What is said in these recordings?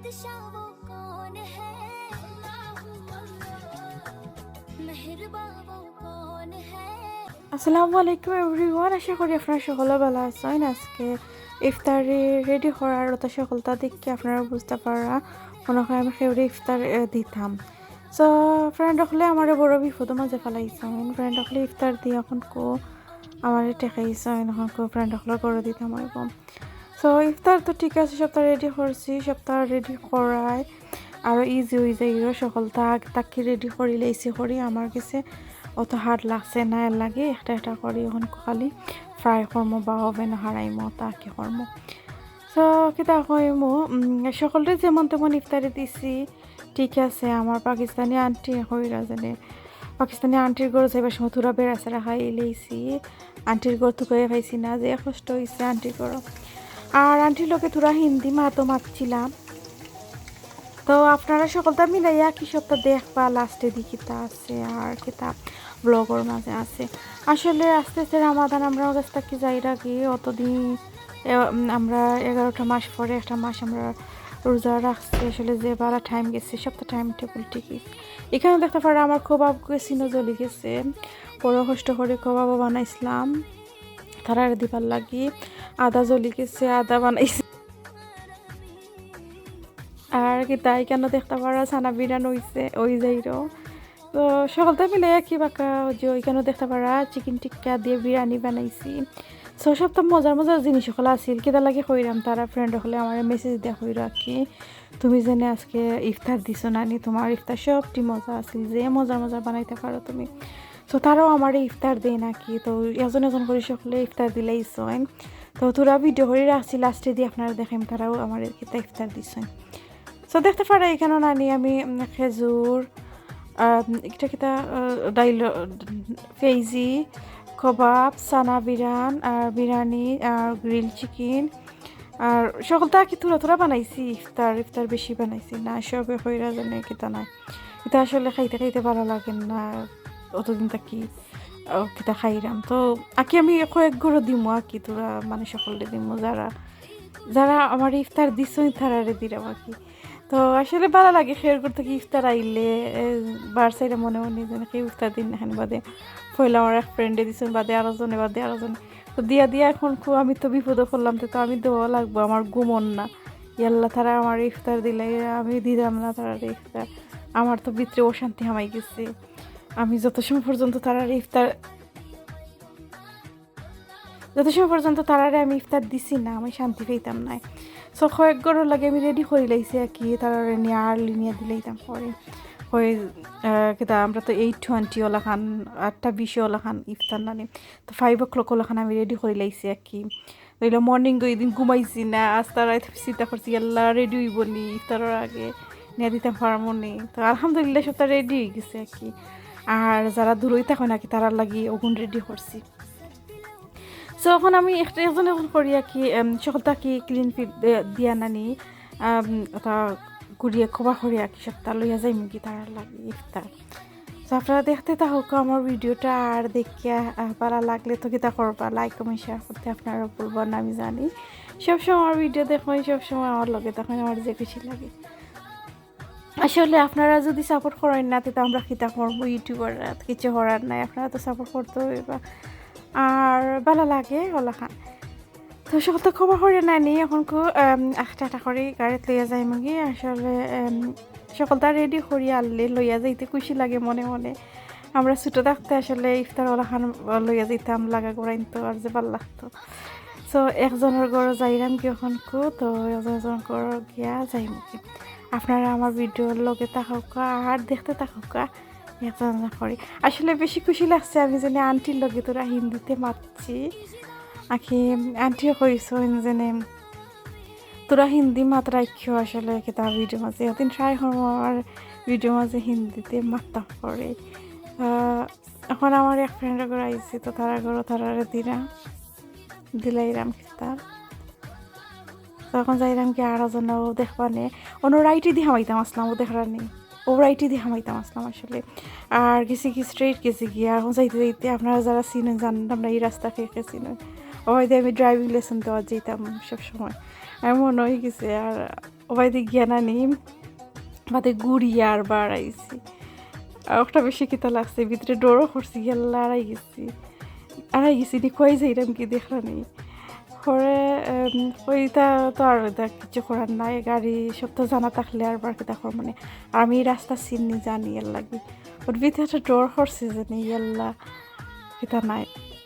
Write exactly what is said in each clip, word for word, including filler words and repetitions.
আসসালামু আলাইকুম এভরিওয়ান, আশা করি আপনারা সকলে ভালা আছইন। আজকে ইফতারি রেডি করার অতা সকলতা দেখি আপনারা বুঝতা পাররা, মনে অয় আমি কেউরে ইফতার, এ, দিতাম। সো ফ্রেন্ড অকলে আমারে বড় বিপদর মাঝে ফালাইছইন। ফ্রেন্ড অকলে ইফতার দিয়া অখনকু আমারে ঠেকাইছইন, অখনকু ফ্রেন্ড অকলর ঘরো দিতাম অইবো। সো ইফতার তো ঠিক আছে, সবতা রেডি করছি, সবতা রেডি করায় আরো ইজি অইযায়, ইরো সকলতা আগ থাকি রেডি করিলাইছি করি। আমার গেছে অত হার্ড লাগছে না, এরলাগি একটা একটা করি অখন খালি ফ্রাই করমু বা ওভেনো হারাইমু, তা কি করমু। সো কিতা কইমু, উম, সকলরে যেমন তেমন ইফতারি দিছি, ঠিক আছে। আমার পাকিস্তানি আন্টি কইরা যেনে, পাকিস্তানি আন্টির ঘরো যাইবার সময় থুড়া বেড়া ছেড়া খাইলাইছি, আন্টির ঘর তুকাইয়া পাইছি না, যে কষ্ট অইছে আন্টির ঘরো। আর আন্টির লগে থুড়া হিন্দি মাতো মাতছিলাম। তো আপনারা সকলতা মিলাইয়া কি সবতা দেখবা, লাস্টেদি কিতা আছে আর কিতা ব্লগর মাঝে আছে। আসলে আস্তে আস্তে রামাদান আমরার গেছ থাকি যাইরাগি, অতদিন এ, উম, আমরা এগারোটা মাস পরে একটা মাস আমরা রোজা রাখছি। আসলে যে বালা টাইম গেছে, সবতা টাইম টেবিল ঠিকই। ইখানো দেখতা পাররা আমার কবাব গেছিনো জ্বলি গেছে, বড় কষ্ট করি কবাবও বানাইছিলাম তারারে দিবার লাগি। আদা জ্বলি গেছে, আদা বানাইছি। আর কিতা ইখানো দেখতা পাররা চানা বিরান অইছে, অইযাইরো। তো সকলতা মিলে একই বাক্কা যে ইখানো দেখতা পাররা চিকেন টিক্কা দিয়া বিরিয়ানি বানাইছি। সো সবতা মজার মজার জিনিস অকল আছিল। কিতার লাগি কইরাম, তারা ফ্রেন্ড অকলে আমারে মেসেজ দিয়া কইরা কি, তুমি যেনে আজকে ইফতার দিছো নানি, তুমার ইফতার সবটি মজা আছিল, যে মজার মজার বানাইতা পারো তুমি। তো তারাও আমারে ইফতার দেইন আর কি। তো একজন একজন করি সকলে ইফতার দিলাইছইন। তো থুড়া ভিডিও করি রাখছি, লাস্টেদি আপনারারে দেখাইমু তারাও আমারে কিতা ইফতার দিছইন। সো দেখতা পাররা ইখানো নানি আমি, উম, খেজুর, আম, একটা কিতা, আহ, ডাইল, আহ, পেঁয়াজি, কবাব, চানা বিরান, আর বিরিয়ানি, আর গ্রিল চিকেন, আর সকলতা আর কি থুড়া থুড়া বানাইছি। ইফতার, ইফতার বেশি বানাইছি না, সবে কইরা যেনে কিতা নায়। ইতা আসলে খাইতে খাইতে বালা লাগে না, অতদিন থাকি, আহ, কিতা খাইরাম। তো আকি আমি কয়েক ঘরো দিমু আর কি, থুড়া মানে সকলরে দিমু, যারা যারা আমারে ইফতার দিছইন তারারে দিরাম আর কি। তো আসলে বালা লাগে, খেউর ঘর থাকি ইফতার আইলে, এ, বার চাইরা মনে মনে যেন কেউ ইফতার দিন না, বাদে পয়লা আমার এক ফ্রেন্ডে দিছইন, বাদে আরো জনে, বাদে আরো জনে। তো দিয়া দিয়া অখনকু আমি তো বিপদো পড়লাম, তো, তো আমি দেওয়া লাগবো, আমার ঘুম অর না। ইয়াল্লা, তারা আমারে ইফতার দিলাইরা, আমি দিরাম না তারারে ইফতার। আমার তো ভিতরে অশান্তি হামাই গেছে, আমি যত সময় পর্যন্ত তারারে ইফতার যত সময় পর্যন্ত তারারে আমি ইফতার দিছি না, আমি শান্তি পাইতাম নায়। সো কয়েক ঘরর লাগি আমি রেডি করিলাইছি আর কি, তারারে নিয়া আর্লি নিয়া দিলাইতাম পরে। ওই, আহ, কিতা, আমরা তো এইট টোয়েন্টি ওলাখান, আটটা বিশে ওলাখান ইফতার নানি, তো ফাইভ ও ক্লক ওলাখান আমি রেডি করিলাইছি আর কি। অইলো মর্নিং ওই দিন ঘুমাইছি না, আস্তা রাইত চিন্তা করছি, ইয়াল্লা, রেডি অইবো নি ইফতারর আগে, নিয়া দিতাম পারমু নি। তো আলহামদুলিল্লাহ, সবতা রেডি অই গেছে আর কি। আর যারা দূরই থাকইন আর কি, তারার লাগি অগুন রেডি করছি। সো অখন আমি একটা একজন একজন করি আর কি, এম, সকলতা কি ক্লিন ফিট দিয়া নানি, এম, ওটা ঘুরিয়া কভার করি আর কি, সবতা লইয়া যাইমুগি তারার লাগি ইফতার। তো আপনারা দেখতে থাকউক্কা আমার ভিডিওটা, আর দেখিয়া, আহ, বালা লাগলে তো কিতা করবা, লাইক, কমেন্ট, শেয়ার করতে আপনারা ভুলবা না, আমি জানি। সবসময় আমার ভিডিও দেখইন, সবসময় আমার লগে থাকইন, আমার যে খুশি লাগে। আসলে আপনারা যদি সাপোর্ট করইন না, তে আমরা কিতা করমু, ইউটিউবার, কিছু করার নাই, আপনারা তো সাপোর্ট করতে অইবা। আর বালা লাগে ওলাখান। তো সকলতা কভার করি নানি, অখনকু, আম, আখটা আটা করি গাড়িত লইয়া যাইমুগি। আসলে, আম, সকলতা রেডি করি আনলে লইয়া যাইতে খুশি লাগে মনে মনে। আমরা ছোট থাকতে আসলে ইফতার ওলাখান লইয়া যাইতাম, লাগা ঘুরাইন তো আর যে বালা লাগতো। সো একজনর ঘরো যাইরামগি অখনকু, তো একজন একজন ঘরো গিয়া যাইমুগি। আপনারা আমার ভিডিওর লগে থাকউক্কা আর দেখতে থাকউক্কা। একজন একজন করি। আসলে বেশি খুশি লাগছে আমি যেনে আন্টির লগে থুড়া হিন্দিতে মাতছি। আখি আন্টিয়ে কইছইন যেনে থুড়া হিন্দি মাত রাখিও আসলে কিতা ভিডিও মাঝে। এদিন ট্রাই করমু আমার ভিডিও মাঝে হিন্দিতে মাততাম পরে। আহ, অখন আমার এক ফ্রেন্ডর ঘরো আইছি, তো তারার ঘরো তারারে দিরা, দিলাইরাম কিতা। তো অখন যাইরামগি আরো জন, ও দেখবা নে। অনো রাইটেদি হামাইতাম আছলাম, ও দেখরা নি। ও রাইটেদি হামাইতাম আছলাম আসলে। আর গেছিগি স্ট্রেইট গেছিগি। আর অখন যাইতে যাইতে আপনারা যারা চিনইন জানইন, আমরা ই রাস্তা কে কে চিনইন। ওই যে আমি ড্রাইভিং লেসন দেওয়াত যাইতাম সব সময়। আমি মনো অই গেছে। আর ওবায়দি গিয়া না নি, বাদে ঘুরিয়া আর বার আইছি। আর ওটা বেশি কিতা লাগছে, ভিতরে ডরও করছি, ইয়াল্লা আড়াই গেছি। আড়াই গেছি নি, কই যাইরাম কি দেখরা নি। পরে, এম, কইতা তো আর ওটা কিছু করার নাই, গাড়ি সব তো জানা থাকলে আর বার কিতা কর মানে। আর আমি এই রাস্তা চিনি জানি এর লাগি। ওর ভিতরে একটা ডর করছে যে নি, ইয়াল্লা, কিতা নাই।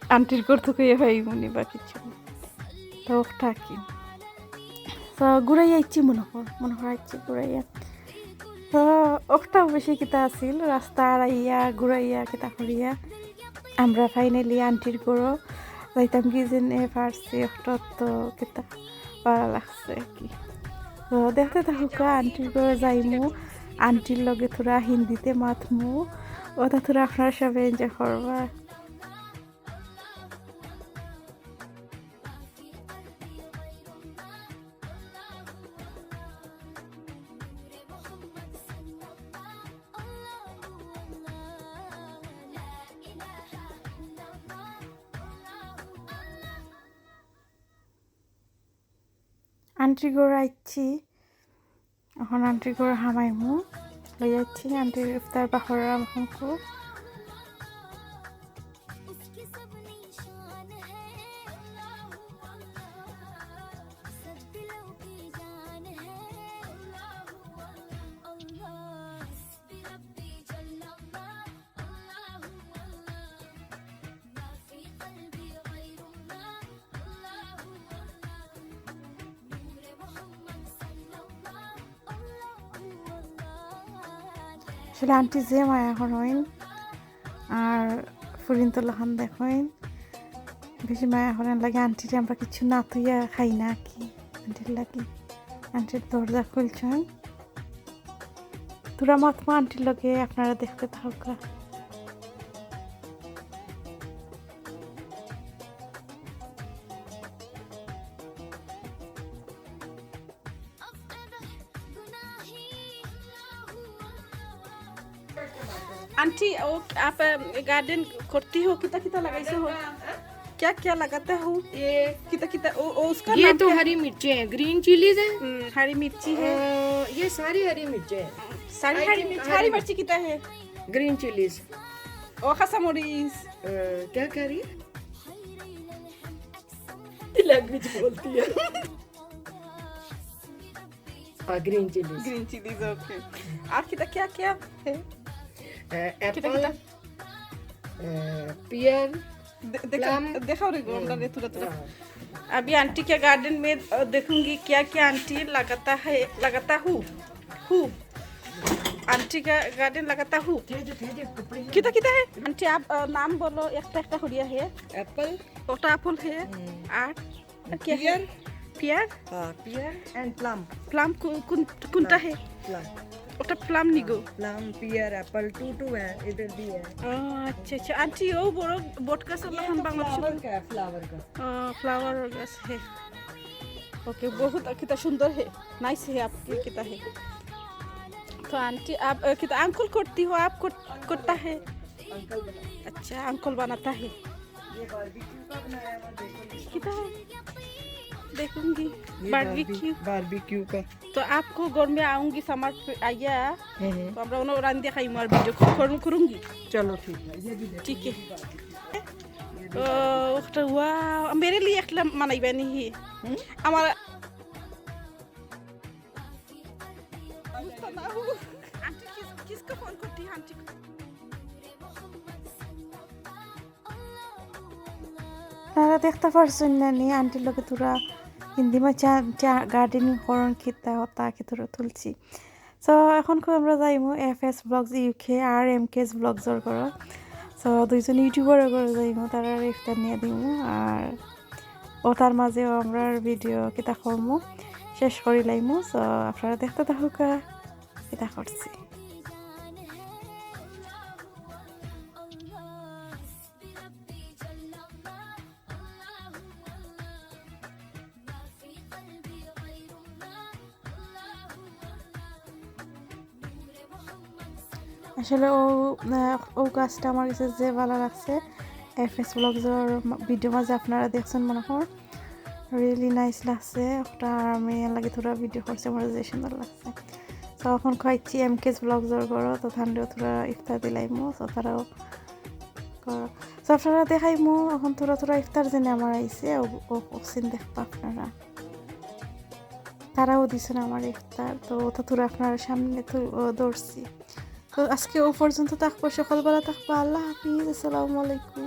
আন্টির ঘর থেকে ইয়ে হয় মনে বা কিছু। তো ওটা কি। তো ঘুরাই আইছি মনে কর, মনে কর আইছি ঘুরাইয়া। তো ওটাও বেশি কিতা আছিল, রাস্তা আড়াইয়া, ঘুরাইয়া, কিতা করিয়া। আমরা finally আন্টির ঘরো যাইতাম কি যে নে পারছি, ওটা তো কিতা ভালা লাগছে আর কি। তো দেখতে থাকুকা আন্টির ঘরো যাইমু, আন্টির লগে থুড়া হিন্দিতে মাতমু, ওটা থুড়া আপনারা সবে enjoy করবা। আন্টির ঘরো আইছি, এখন আন্টির ঘরো হামাইমু, লই যাইছি আন্টির ইফতার বাহরাম হকু। আসলে আন্টি যে মায়া করইন আর ফুরিন্তর লাখান দেখইন, বেশি মায়া করইন লাগে আন্টিরে। আমরা কিছু না তুইয়া খাই না কি আন্টির লাগি। আন্টির দরজা খুলছইন, থুড়া মাতমু আন্টির লগে, আপনারা দেখতে থাকুকা। आंटी, वो आप, अ, गार्डन करती हो, कितना कितना लगाई हो? क्या क्या लगाता हो? ये कितना कितना, वो, वो उसका ये नाम तो क्या? हरी मिर्ची है, ग्रीन चिलीज है। हम्म, हरी मिर्ची है। अ, ये सारी हरी मिर्ची है। सारी I हरी think मिर्ची, हरी हरी मिर्ची कितना है? Green chillies. ओ, खसा मरीच। अ, क्या कह रही है? लैंग्वेज बोलती है। हाँ, green chillies. Green chillies, okay. और कितना क्या क्या है? अ, कितना एप्पल, कितना? अ, पियर, दे-, देखा-, प्लम। दिखाओ रे, गोंडा रे, हम्म। थोड़ा, थोड़ा। हाँ। अभी आंटी के गार्डन में, अ, देखूंगी क्या क्या आंटी लगाता है, लगाता हूँ, हूँ। आंटी का गार्डन लगाता हूँ। कितना, कितना है? आंटी, आप, अ, नाम बोलो, एक, एक करिया है। एप्पल। ओटा एप्पल है। हम्म। और क्या है? पियर। पियर? हाँ, पियर and प्लम। प्लम को-, कुन-, कुनटा है? प्लम। ओटा प्लम निगो। प्लम, पियर, एप्पल, टू, टू है, इधर भी है। हाँ, अच्छा, अच्छा। आंटी, वो बड़ो बोट का सब ये हम तो बांग्लादेश फ्लावर में का है, फ्लावर का। हाँ, फ्लावर का है। ओके, बहुत कितना सुंदर है, नाइस है आपके कितना है। तो आंटी, आप, अ, कितना अंकल करती हो, आप कर-, करता है? अंकल बनाते हैं। अच्छा, अंकल बनाता है। ये बारबेक्यू का बनाया है, देखो। कितना है? देखूंगी। ये बारबेक्यू। बारबेक्यू का। तो आपको घर में आऊंगी, समर पे आइया। हम्म, हम्म। तो हम लोग रांधे खाई मार वीडियो करूं-, करूंगी। चलो, ठीक है, ये भी देखो, ठीक है। ये भी बारबेक्यू। ये भी ओ, बारबेक्यू। तो वाह, मेरे लिए एक लम-, मनाई बनी ही। हम्म? हमारा बुझता ना हूँ। आंटी किस, किसको फोन करती है आंटी को? আপনারা দেখতা পারছইন না নি, আন্টির লগে থুড়া হিন্দি মাঝে চা, চা, গার্ডেনিং করইন, কিতা হতা, কি থুড়া তুলছি। So, এখন কই আমরা যাইমু এফ এস ব্লগস ইউকে আর এম কে এস ব্লগসর ঘরো। So, দুইজন ইউটিউবারর ঘরো যাইমু, তারার ইফতার নিয়া দিমু। আর ও তার মাঝেও আমরার ভিডিও কিতা করমু, শেষ করি লাইমু। So, আপনারা দেখতে থাকুকা, কিতা করছি। আসলে ও, আহ, ও গাছটা আমার কাছে যে ভালা লাগছে, এফ এস ব্লগসর ভিডিও মাঝে আপনারা দেখছইন মনে হয়। Really nice লাগছে ওটা, আর আমি এর লাগি থুড়া video করছি, আমার যে সুন্দর লাগছে। তো এখন খাইছি এম কেস ব্লগসর ঘরো, তো তানরেও থুড়া ইফতার দিলাইমু, তো তারাও করো। তো আপনারা দেখাইমু এখন থুড়া থুড়া ইফতার যেনে আমার আইছে, ও, ও, ওসিন দেখবা আপনারা। তারাও দিছইন আমার ইফতার, তো ওটা থুড়া আপনার সামনে তো, ও, ধরছি। তো আজকে ও পর্যন্ত থাকবো, সকল ভালা থাকবা, আল্লাহ হাফিজ, আসসালামু আলাইকুম।